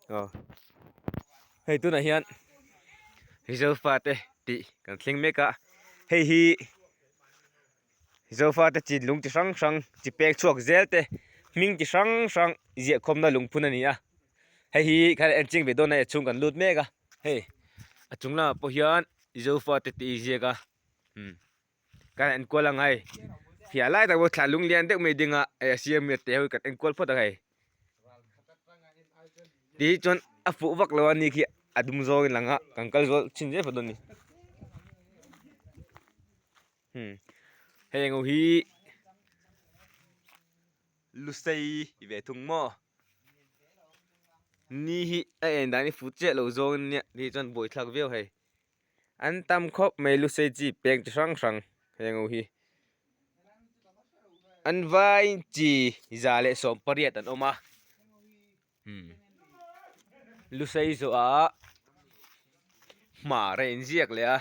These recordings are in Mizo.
Aw hei tunah hian Zofate tih kan thleng mek a hei hi Zofate chin lung chi hrang hrang chi pek chhuak zel te hming chi hrang hrang ziah khawmna lungphun a ni a hei hi khan en ching ve dawn a chhung kan lut mek a hei a chung lamah pawh hian Zofate tih a inziak a umm. Kan enkual ang hei fiah lai tak pawh thla lung lian deuh mai ding a hei a siam mi te ho hi kan enkual phawt ang hei tih hi chuan a fuh vak lo a ni khi a dum zawng in lang a kan kal zawh chhin zel phawt dawn a ni hmm hei eng ho hi lusei ve thung maw ni hi a en dan hi fuh chiah lo zawng in nia tih chuan buaithlak viau hei. An tam khawp mai lusei chi peng chi hrang hrang heng ho hi an vai chi 118 an awm a umm lusei zawh ah hmar a inziak leh a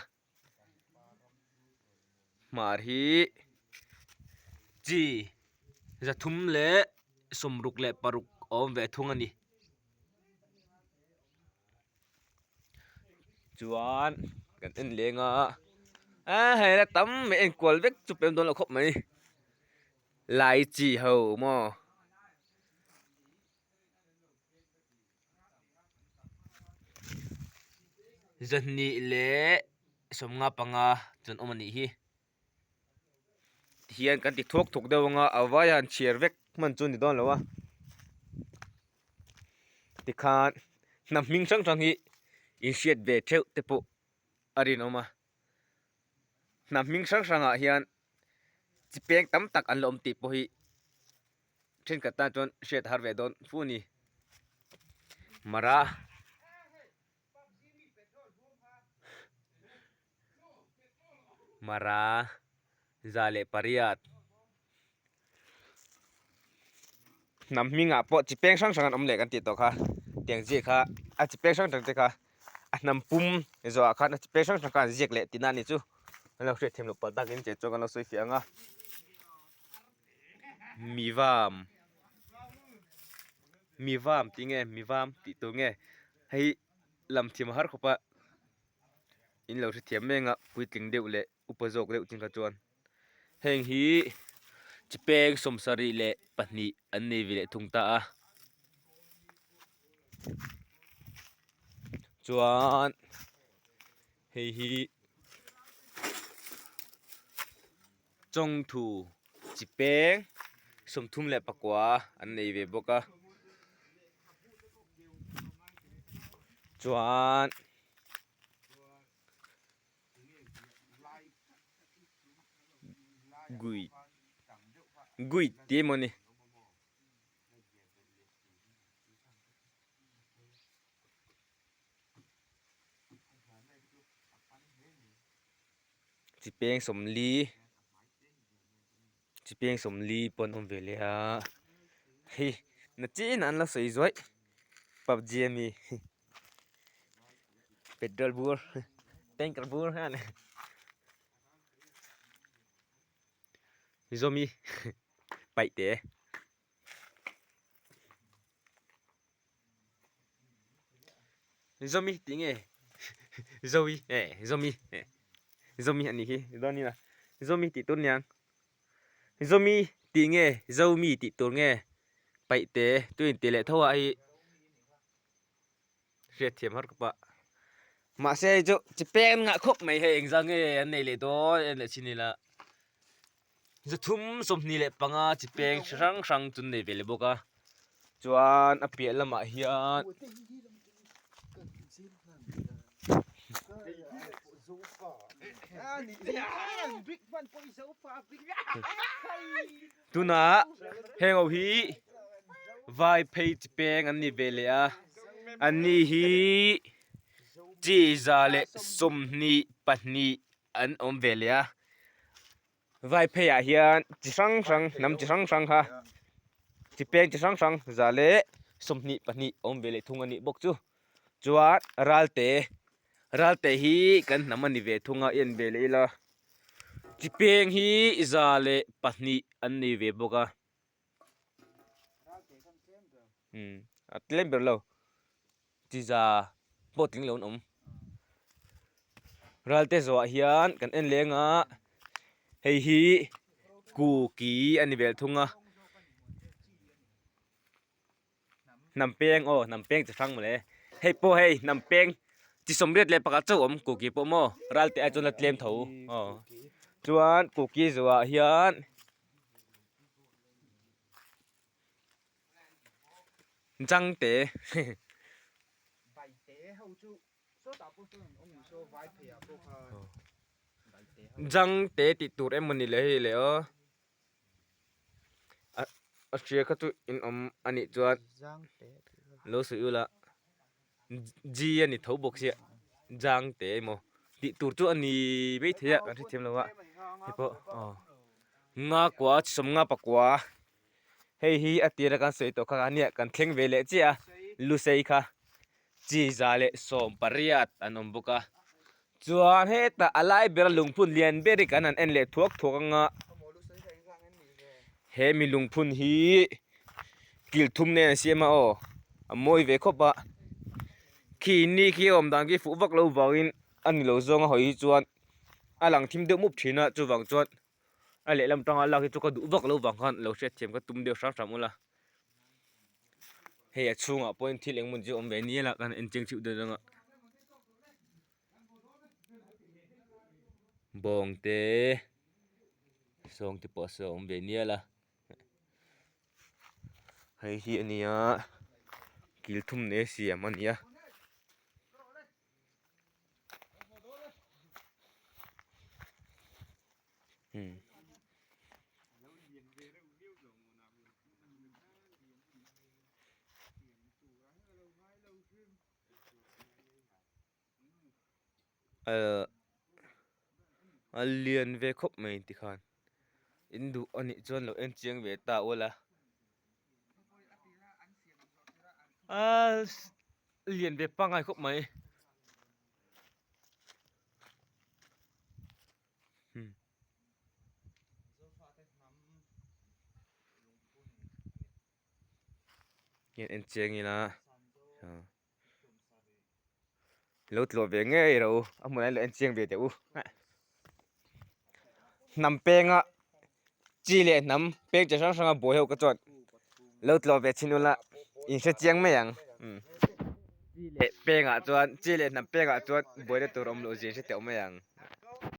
hmar hi chi 366 a awm ve thung a ni. Chuan kan en leng a a hei la tam mai a enkual vek chu pem dawn lo khawp mai lai chi ho maw. 235 chuan awm a nih hi. Tihian kan ti thuak thuk deuh anga a vai a han chhiar vek hman chu a ni dawn lo a tikhan hnam hming hrang hrang hi inhriat ve theuh te pawh a rinawm a hnam hming hrang hrang ah hian chi peng tam tak an la awm tih pawh hi thenkhat tan chuan hriat a har ve dawn fu a ni mara. Mara 108 Hnam hmingah pawh chi peng hrang hrang an awm leh kan tih tawh kha tiang ziak kha a chi peng hrang hrang te kha a hnam pum zawhah khan a chi peng hrang hrang kha an ziak leh tihna a ni chu an lo hriat thiam loh palh takin che chuan kan lo sawi fiah ang a mivam mivam tih nge mivam tih tur nge hei lam thiam a har khawp a. In lo hrethiam mek a puitling deuh leh upa zawk deuh chin kha chuan heng hi chi peng 72 an nei ve leh thung ta a chuan hei hi chawngthu chi peng 39 an nei ve bawk a chuan. Gui gui tih emaw ni chi peng 40 chi peng 40 pawh an awm ve leh a hei nachin an la sawi zuaih pubg ami. Petrol bur tanker bur hian zomi paih te zomi tih nge zoe eh zomi eh zomi anih hi dawn ila zomi tih tur aniang zomi tih nge zomi tih tur nge paih te chu intih leh tho a hei. Hriatthiam har khawp a mahse hei chu chi peng ngah khawp mai hei engzah nge an nei leh dawn en leh chin ila 325 chi peng chi hrang hrang chu an nei ve leh bawk a chuan a piah lamah hian Tunah heng ho hi vai phei chi peng an ni ve leh a an ni hi chi 122 an awm ve leh a vai phei ah hian chi hrang hrang hnam chi hrang hrang kha chi peng chi hrang hrang 122 awm ve leh thung a nih bawk chu chuan ralte Ralte hi kan hnam a ni ve thung a i en ve leh ila chi peng hi 102 an nei ve bawk a umm a tlem ber lo. Chi za pawh tling lo an awm. Ralte zawhah hian kan en leng a, hei hi kuki a ni vel thung a. Hnam peng aw hnam peng chi hrang mawle. Hei pawh hei hnam peng chi sawmriat leh pakhat chauh awm kuki pawh maw ralte ai chuan a tlem tho aw. Chuan kuki zawhah hian. Jangte Jangte tih tur emawni le hei le aw a hria kha chu in awm a nih chuan lo sawi ula G a ni tho bawk sia Jangte emaw tih tur chu a ni maithei a kan hrethiam lo a hei pawh aw nga kua sawmnga pakua. Hei hi a tira kan sawi tawh kha ania kan thleng ve leh chiah a Lusei kha chi 180 an awm bawk a chuan hetah a lai bera lungphun lian ber hi kan han en leh thuak thuak anga he mi lungphun hi kil thum nen a siam a aw a mawi ve khawp a khi ni khi a awm dan khi fuh vak lo vangin a ni lo zawng a hawi hi chuan a lang thim deuh mup thin a chuvang chuan. A lehlam tanga lak hi chu ka duh vak lo vang khan lo hriatthiam ka tum deuh hram hram ula hei a chhungah pawhin thil engemaw chu awm ve nial a kan encheng theuh dawn anga bawng te sawng te pawh saw a awm ve nial a hei hi a nia kil thum nei a siam a ni a. A lian ve khawp mai tikhan in duh a nih chuan lo en chiang ve ta ula lian ve pangngai khawp mai. Hian en chiang ila lo tlawh ve ngei ro a hmunah hian lo en chiang ve teh u hnam penga chi leh hnam peng chi hrang hranga buai ho kha chuan lo tlawh ve chhin ula in hre chiang mai ang chi leh pengah chuan chi leh hnam pengah chuan buaina tur awm loh zia in hre teuh mai ang.